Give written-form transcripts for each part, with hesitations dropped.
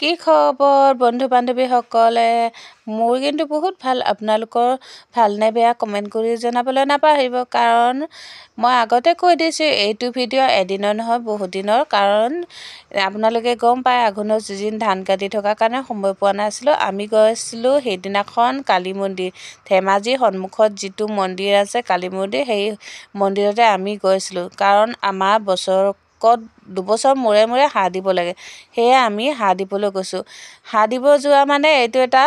কি খবৰ বন্ধু বান্ধৱীসকলে? মোৰ কিন্তু বহুত ভাল। আপোনালোকৰ ভালনে বেয়া কমেণ্ট কৰি জনাবলৈ নাপাহৰিব, কাৰণ মই আগতে কৈ দিছোঁ এইটো ভিডিঅ' এদিনৰ নহয় বহুত দিনৰ। কাৰণ আপোনালোকে গম পায় আঘোণৰ ছিজন ধান কাটি থকাৰ কাৰণে সময় পোৱা নাছিলোঁ। আমি গৈছিলোঁ সেইদিনাখন কালী মন্দিৰ, ধেমাজিৰ সন্মুখত যিটো মন্দিৰ আছে কালী মন্দিৰ, সেই মন্দিৰতে আমি গৈছিলোঁ। কাৰণ আমাৰ বছৰেকত দুবছৰ মূৰে মূৰে হাঁহ দিব লাগে, সেয়ে আমি হাঁহ দিবলৈ গৈছোঁ। হাঁহ দিব যোৱা মানে এইটো এটা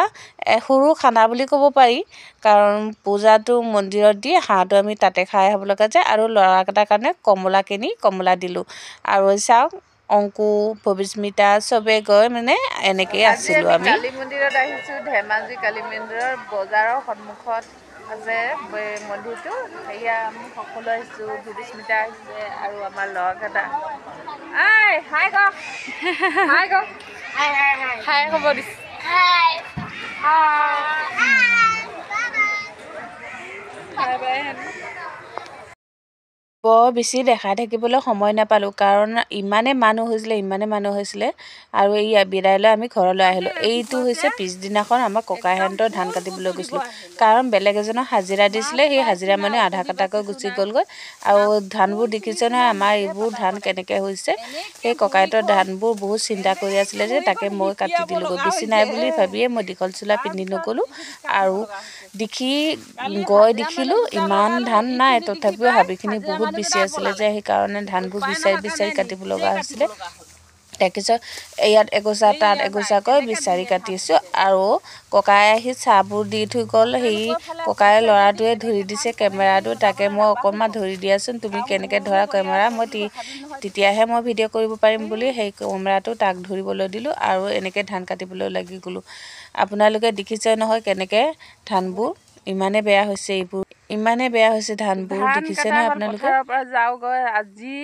সৰু খানা বুলি ক'ব পাৰি, কাৰণ পূজাটো মন্দিৰত দি হাঁহটো আমি তাতে খাই আহিব লগা যায়। আৰু ল'ৰাকেইটাৰ কাৰণে কমলা কিনি কমলা দিলোঁ। আৰু চাওক অংকু, ভৱিস্মিতা চবে গৈ মানে এনেকেই আছিলোঁ। আমি কালী মন্দিৰত আহিছোঁ, ধেমাজি কালী মন্দিৰৰ বজাৰৰ সন্মুখত আছে মন্দিৰটো। সেয়া আমি সকলো আহিছোঁ, ভৱিস্মিতা আহিছে আৰু আমাৰ ল'ৰাকেইটা। I হাই ক, হাই ক, হাই ক'ব দিছে। হাই বাই। বৰ বেছি দেখাই থাকিবলৈ সময় নাপালোঁ, কাৰণ ইমানে মানুহ হৈছিলে, ইমানে মানুহ হৈছিলে। আৰু এই বিদায় লৈ আমি ঘৰলৈ আহিলোঁ। এইটো হৈছে পিছদিনাখন আমাৰ ককাইহঁতৰ ধান কাটিবলৈ গৈছিলোঁ, কাৰণ বেলেগ এজনক হাজিৰা দিছিলে, সেই হাজিৰা মানে আধা কাটাকৈ গুচি গ'লগৈ। আৰু ধানবোৰ দেখিছে নহয় আমাৰ এইবোৰ ধান কেনেকৈ হৈছে। সেই ককাইহঁতৰ ধানবোৰ বহুত চিন্তা কৰি আছিলে যে, তাকে মই কাটি দিলোঁগৈ। বেছি নাই বুলি ভাবিয়ে মই দীঘল চোলা পিন্ধি নগ'লোঁ। আৰু দেখি গৈ দেখিলোঁ ইমান ধান নাই, তথাপিও হাবিখিনি বহুত বেছি আছিলে যে, সেইকাৰণে ধানবোৰ বিচাৰি বিচাৰি কাটিব লগা হৈছিলে। তাৰপিছত ইয়াত এগোচা তাত এগোচাকৈ বিচাৰি কাটিছোঁ। আৰু ককাই আহি চাহবোৰ দি থৈ গ'ল। সেই ককাই ল'ৰাটোৱে ধৰি দিছে কেমেৰাটো, তাকে মই অকণমান ধৰি দিয়াচোন, তুমি কেনেকৈ ধৰা কেমেৰা, মই তেতিয়াহে মই ভিডিঅ' কৰিব পাৰিম বুলি সেই কেমেৰাটো তাক ধৰিবলৈ দিলোঁ। আৰু এনেকৈ ধান কাটিবলৈ লাগি গ'লোঁ। আপোনালোকে দেখিছে নহয় কেনেকৈ ধানবোৰ ইমানে বেয়া হৈছে, এইবোৰ ইমানে বেয়া হৈছে ধানবোৰ, দেখিছে নহয় আপোনালোকে। পথাৰৰ পৰা যাওঁগৈ। আজি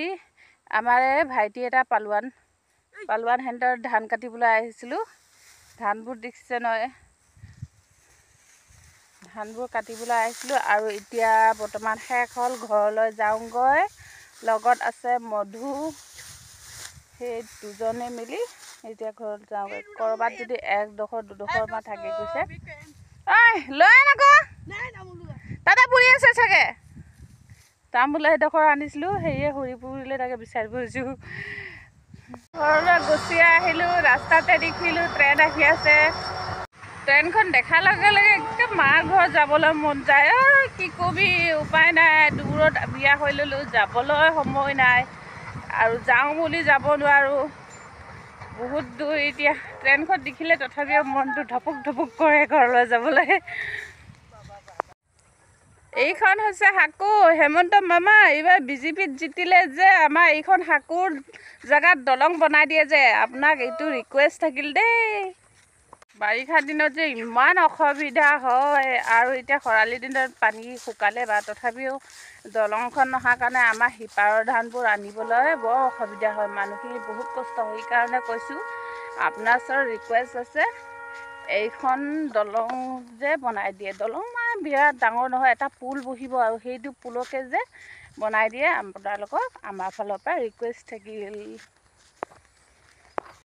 আমাৰ এই ভাইটি এটা পালোৱান, পালোৱান সেহঁতৰ ধান কাটিবলৈ আহিছিলোঁ। ধানবোৰ দেখিছে নহয়, ধানবোৰ কাটিবলৈ আহিছিলোঁ। আৰু এতিয়া বৰ্তমান শেষ হ'ল, ঘৰলৈ যাওঁগৈ। লগত আছে মধু, সেই দুজনে মিলি এতিয়া ঘৰত যাওঁগৈ। ক'ৰবাত যদি একডোখৰ দুডোখৰমান থাকি গৈছে, ঐ লৈ আন আকৌ, তাতে পুৰি আছে চাগে। তামোল এডোখৰ আনিছিলোঁ, সেয়ে সৰি পৰিলে, তাকে বিচাৰি ফুৰিছোঁ। ঘৰলৈ গুচি আহিলোঁ। ৰাস্তাতে দেখিলোঁ ট্ৰেইন আহি আছে। ট্ৰেইনখন দেখাৰ লগে লগে একদম মাৰ ঘৰ যাবলৈ মন যায়। ঐ কি কবি, উপায় নাই, দূৰত বিয়া হৈ ল'লোঁ, যাবলৈ সময় নাই আৰু যাওঁ বুলি যাব নোৱাৰোঁ, বহুত দূৰ। এতিয়া ট্ৰেইনখন দেখিলে তথাপিও মনটো ধপক ধপক কৰে ঘৰলৈ যাবলৈ। এইখন হৈছে সাঁকো। হেমন্ত মামা এইবাৰ বিজেপিত জিতিলে যে আমাৰ এইখন সাঁকোৰ জেগাত দলং বনাই দিয়ে যে, আপোনাক এইটো ৰিকুৱেষ্ট থাকিল দেই। বাৰিষা দিনত যে ইমান অসুবিধা হয়, আৰু এতিয়া খৰালি দিনত পানী শুকালে বা তথাপিও দলংখন নহাৰ কাৰণে আমাৰ সিপাৰৰ ধানবোৰ আনিবলৈ বৰ অসুবিধা হয়, মানুহখিনি বহুত কষ্ট হয়। সেইকাৰণে কৈছোঁ আপোনাৰ ওচৰত ৰিকুৱেষ্ট আছে, এইখন দলং যে বনাই দিয়ে। দলং মানে বিৰাট ডাঙৰ নহয়, এটা পুল বহিব আৰু সেইটো পুলকে যে বনাই দিয়ে, আপোনালোকক আমাৰ ফালৰ পৰা ৰিকুৱেষ্ট থাকিল।